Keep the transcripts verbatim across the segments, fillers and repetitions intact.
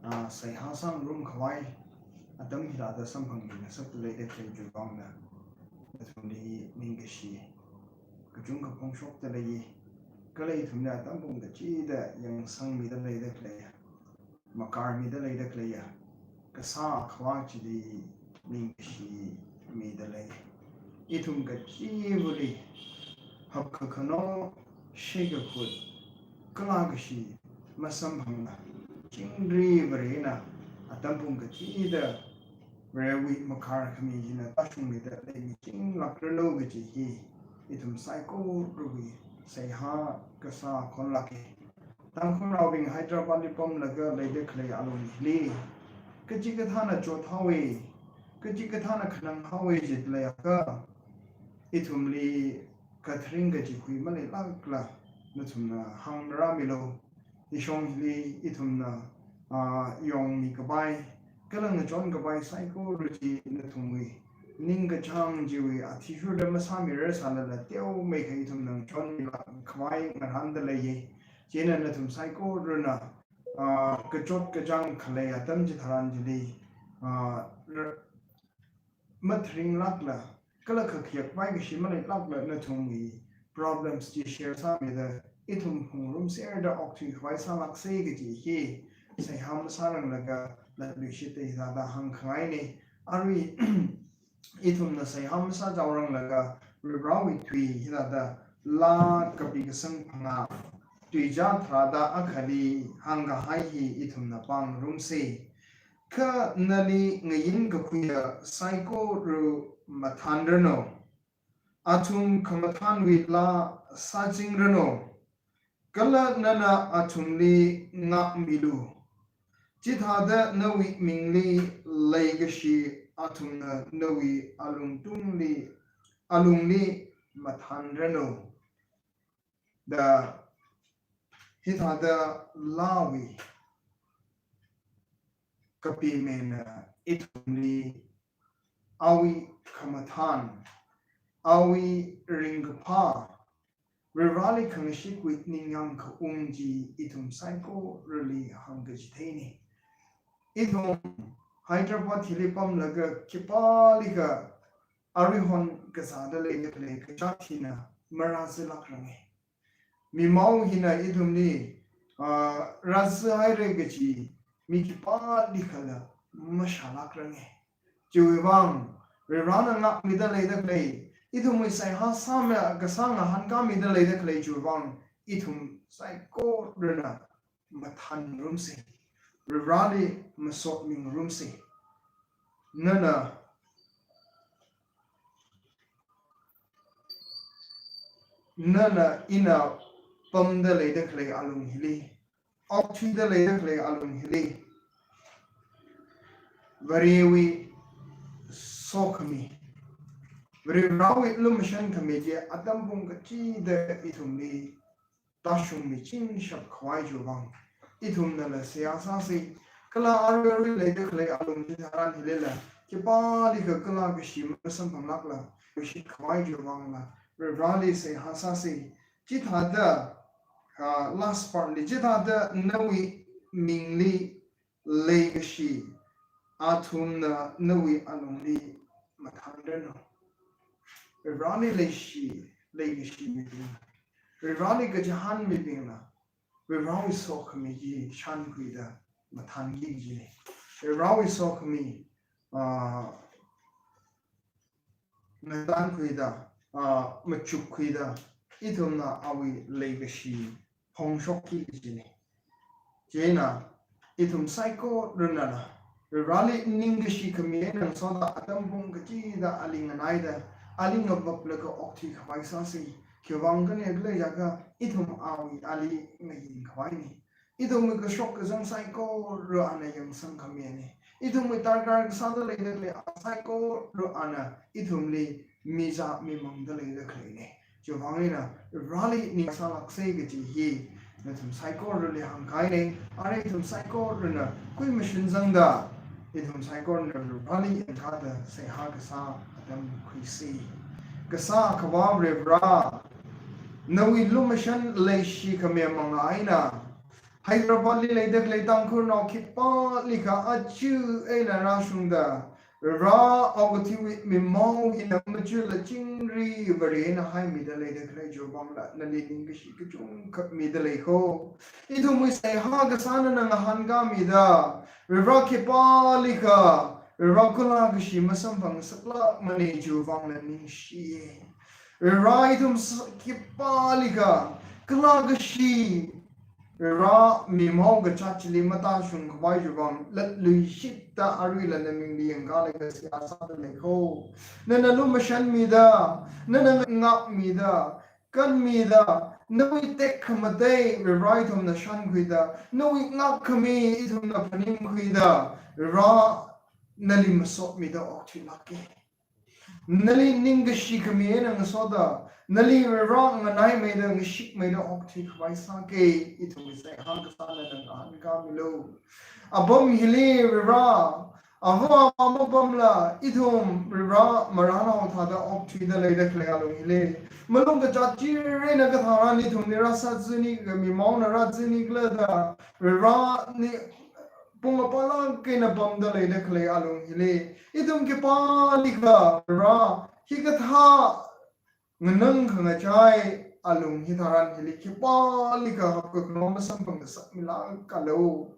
ah, seihā sāngarum khavai atam hithāda samphangmingasak leida khalei chiwui vangna nathumli ningkashi kachungkha phongshokda leiya. Kala ithumli atam pung kachida yangsangmida leida khaleiya, makarmida leida khaleiya kasā Akhavā chili ningkashimida lei. Ithum kachivali hapkakhano, shikakhut, kala kashi masamphangla, chingri Varena atam pung kachida Varewui makar khami hina tāshungmida leimichinglākranu kaji hi ithum saikorawui seihā kasā khonlāka. Tangkhulnaobing Hyderabad li pamlaga leida khalei alung hili kachikathāna chothaowa, kachikathāna khananghaowa jida leiakha, ithumli katharing kachihui maleilākla nathumna hāngmarāmilu. Ishong hili ithumna, ah, yongmi kapai kala ngachon kapai saikora chi nathumwui ningkachāng chiwui athishurda masāmirarsālala teomeikha ithumna ngachonmilāk khavai ngarānda leiya. Chieina nathum saikorana, ah, kachot kachāng khalei atam chitharan chili, ah, ra-, matharinglākla, kala khakhayak vaikashi maleilākla nathumwui problems chi share sāmida ithum phungrumserda okthui khavai sālāksa kaji hi seihā masāranglaga latluishit hithāda hāngkhangaina. Arui ithumna seihā masāchaoranglaga Varivarāwui tui hithāda laa kapi kasang phangā, tuizā tharāda akhali hāngkahai hi ithumna pāngarumsa. Kha nali ngayin kakhuiya saikora mathānranu. Athum khamathānwui laa sāchingranu. Kala nana athumli ngākmilu. Chithāda nawui mingli leikashi athumna nawui alungtungli, alungli mathānranu. Da hithāda laawui kapimena ithumli awui khamathān, awui ringkaphā, Varivarāli khangashitwui ningyāng kaung chi ithum saikorali hāngkachitheina. Ithum Hyderabad hili pamlaga khipālikha aruihon kazāda leida khalei kachāt hina marāzilākranga. Mimao hina ithumli, ah, rāzāhaira kaji mi khipālikhala mashālākranga. Chiwui vang, Varivarāna ngākmida leida khalei, ithumwui seihā sāmei kasā ngahānkāmida leida khalei chiwui vang, ithum saikorana mathānrumsa. Varivarāli masotmingarumsa. Nana, nana ina pamda leida khalei alung hili, okthuida leida khalei alung hili, Varewui sokhami, Varivarāwui lumashan khami chi atam pung kachida ithumli tāshungmichingshap khavai chiwui vang, ithumnala seihā sāsa. Kala arui arui leida khalei alung chitharan hilila, khipālikha kala kashi masamphanglākla, kashit khavai chiwui vangla, Varivarāli seihā sāsa. Chithāda, ah, last part li, chithāda nawui mingli leikashi athumna nawui alungli mathānranu. Varivarāli leishi, leikashi mibing, Varivarāli kachihān mibingna Varivarāwui sokhami chi shānkhuida mathānki kajina. Varivarāwui sokhami, ah, ngatankhuida, ah, machukkhuida, ithumna awui leikashi phongshokki kajina. Chieina, ithum saikoranala Varivarāli ningkashi khami eina ngasoda atam pung kachida ali nganaida, ali ngavaplaga okthui khavai sāsa. Khiwui vang khala jiakha, ithum awui ali ngayin khavaina. Ithumwui kashok kazang saikora ana yangsang khamina. Ithumwui darkar kasāda leida khalei saikora ana ithumli mizā mimangda leida khaleina. Chiwui vang eina Varivarāli ning sālāksa kaji hi nathum saikorali hāngkahaina. Arui ithum saikorana khuimashun zangda, ithum saikorana Varivarāli yankāda seihā kasā atam khuisa. Kasā Akhavā Varivarā, nawui lumashan leishi khami manga eina Hyderabad li leida khalei Tangkhulnao khipālikha aja eina rāshungda, Vare okathuiwui mimao hina machula chingri Varena haimida leida khalei chiwui vangla nali ningkashi kachungkha mida lei kho. Ithumwui seihā kasā nana ngahānkāmida, Vare khipālikha, Vare kala kashi masamphangngasaklākmana chiwui vangla ningshiya. Vare ithum s-, khipālikha, kala kashi, Vare mimao kachāt chili matāshung khavai chiwui vang, latluishitta aruila namingli yangkalaga seihā sāda lei kho. Nana lumashanmida, nana ngākmida, kanmida, nawui tekhamatei Vare ithumna shānkhuida, nawui ngākkhami ithumna phaningkhuida, Vare nali masotmida okthuilāka. Nali ningkashi khami eina ngasoda, nali Vare nganaimeida ngashikmeida okthui khavai sāka, ithumwui seihā kasā nana ngahānkāmilu. Apam hili Vare, ava avā mapamla, ithum Vare marānao thāda okthuida leida khalei alung hili, malung kachāt chirina katharan ithumli rāsāzani, kha mimaona rāzani khala da, Vare ni pung apālāk eina pamda leida khalei alung hili, ithum khipālikha Vare, hikathā nganang khangachai alung hitharan hili khipālikha hapkakhano masamphangngasakmilākalu.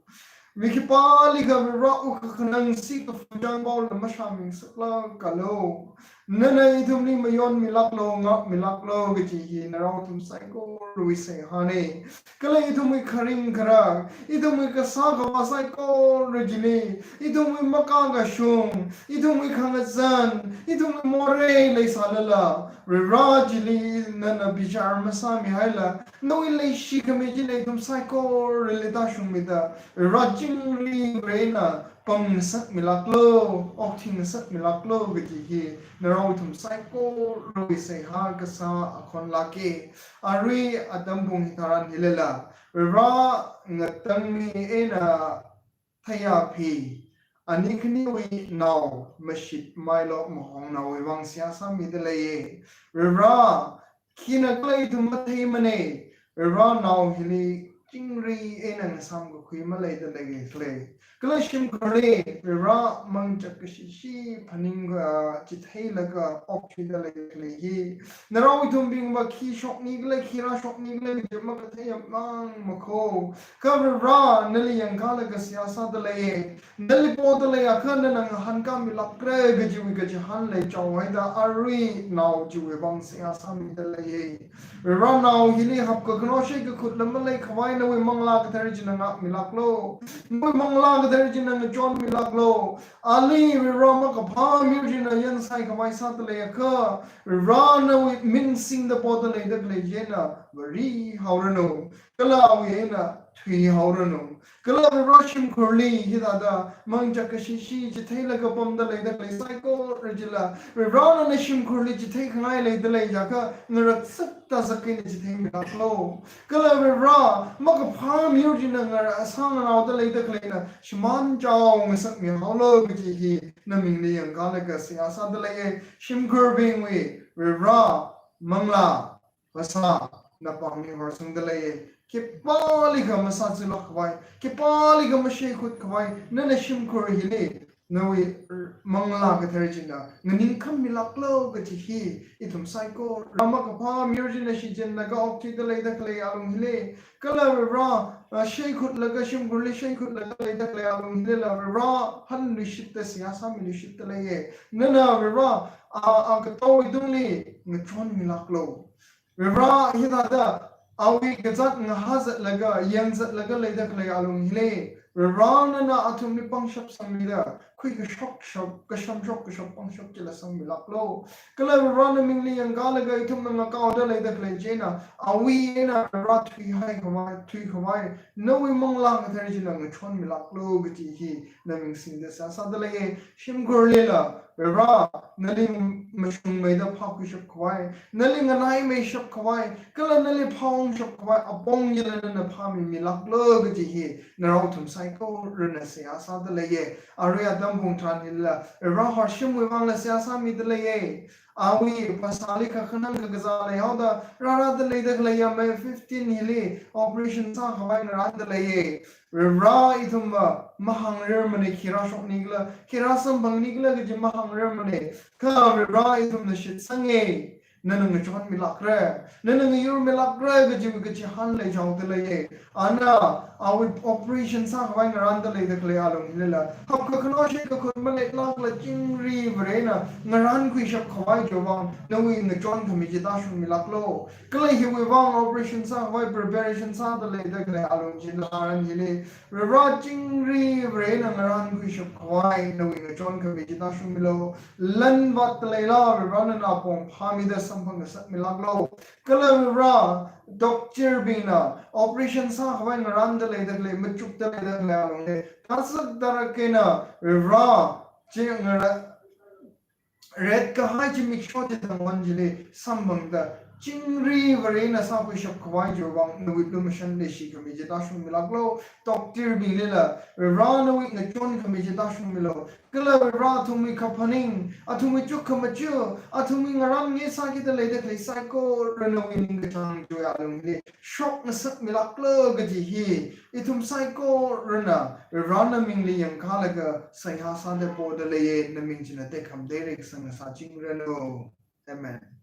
Mi khipālikha Vare wukkhanang sikaphun changpaola mashāmingasaklākalu. Nana ithumli mayonmilāklu, ngākmilāklu kaji hi narao ithum saikorawui seihāna. Kala ithumwui kharing kharak, ithumwui kasā khavā saikora chili, ithumwui makā kashung, ithumwui khangazan, ithumwui morei leisālala, Vare chili nana bichar masāmihaila, nawui leishi khami chili ithum saikorali tāshungmida, Vare chingri Varena pamngasakmilāklu, okthuingasakmilāklu kaji hi narao ithum saikorawui seihā kasā akhon lāka. Arui atam pung hitharan hilila, Vare ngatangmi eina theiya phi, ani khaniwui nao mashitmeilu mahongnaowui vang seihā sāmida leiya. Vare, khina khala ithum matheimana, Vare nao hili chingri eina ngasāmkakhui maleida leikhala. Kala shimkhurli, Vare mangachak kashishi phaning, ah, chitheilaga okthuida leikhala hi. Narao ithumbingva khi shokni khala, khi rāshokni khala, kaji makathei apam mang makho. Kha Vare, nali yangkalaga seihā sāda leiya. Nali poda leiakha nana ngahānkāmilākra kajiwui kachihān leichaohaida arui nao chiwui vang seihā sāmida leiya. Vare nao hili hapkakhano sheikakhutla maleikhavai nawui Manglā Kathara china ngākmilāklu. Nawui Manglā Kathara china ngachonmilāklu. Ali Vare makaphā miyur china yansai khavai sāda leiakha, Vare nawui ming singda poda leida khalei china varihaoranu. Kala awui eina thuihaoranu. Kala Vare shimkhurli hithāda mangachak kashishi chitheilaga pamda leida khalei saikora chila, Vare nana shimkhurli chitheikhangai leida leiakha, ngaraksak tāsak eina chitheimilāklu. Kala Vare makaphā miyur china ngarā sānganaoda leida khaleina shimān chaongasakmihaolu kaji hi namingli yangkalaga seihā sāda leiya. Shimkhurbingwui Vare manglā, phasā, napāngli horsangda leiya. Khipālikha masāzalok khavai, khipālikha masheikhut khavai, nana shimkhur hili nawui Manglā Kathara china nganingkhammilāklu kaji hi ithum saikora makaphā miyur china shichinlaga okthuida leida khalei alung hili, kala Vare, ah, sheikhutlaga shimkhurli sheikhutlaga leida khalei alung hilila Vare hanluishitta seihā sāmiluishitta leiya. Nana Vare, ah, ah, katawui tungli ngachonmilāklu. Vare hithāda awui kazāt ngahāzatlaga, yangzatlaga leida khalei alung hili, Vare nana athumli pangshap sangmida, khuikashok shap, kashamshok kashap pangshap chila sangmilāklu. Kala Vare namingli yangkalaga ithumna ngakaoda leida khalei china, awui eina Vare thuihai khavai, thuikhavai, nawui Manglā Kathara china ngachonmilāklu kaji hi naming singda seihā sāda leiya. Shimkhurlila, Vare, nali mashungmeida phākhuishap khavai, nali nganaimeishap khavai, kala nali phāungshap khavai apong chila nana phāmimilāklu kaji hi narao ithum saikorana seihā sāda leiya. Arui atam pung tharan hilila, Vare horshimwui vangla seihā sāmida leiya. Awui phasāli kakhanang kakazā leihaoda rārada leida khaleiya May fifteen hili operation sākhavai ngaranda leiya. Varivara, ithumva mahāngrarmana, khi rāshokni khala, khi rāsamphangni khala kaji mahāngrarmana. Kha Varivara, ithumna shitsanga. Nana ngachonmilākra, nana ngayurmilākra kaji, kachihān leichaoda leiya. Ana awui operation sākhavai ngaranda leida khalei alung hilila, hapkakhano shekakhut maleilākla chingri Varena ngarānkhuishapkhavai chiwui vang nawui ngachonkhami chi tāshungmilāklu. Kala hiwui vang operation sākhavai preparation sāda leida khalei alung china aran hili, Varivara, chingri Varena ngarānkhuishapkhavai nawui ngachonkhami chi tāshungmilu. Lan vātda leila Varivara nana apong phāmida samphang ngasakmilāklu. Kala Varivara, doctor bingna operation sākhavai ngaranda leida khalei, machukda leida khalei alungli, thāzak tharak eina Varivara, chi ngara, retkahai zimiksho chithang wan chili samphangda, chingri Varena sākhuishapkhavai chiwui vang nawui lumashan leishikhami chi tāshungmilāklu. Doctor binglila Varivara nawui ngachonkhami chi tāshungmilu. Kala Varivara, athumwui kaphaning, athumwui chukkhamaja, athumwui ngarān ngesākida leida khalei saikora nawui ningkachāng chiwui alungli shok ngasakmilāklu kaji hi ithum saikorana Varivara namingli yangkālaga seihā sāda poda leiya. Naming china tekhamatei reikasang ngasā chingranu. Amen.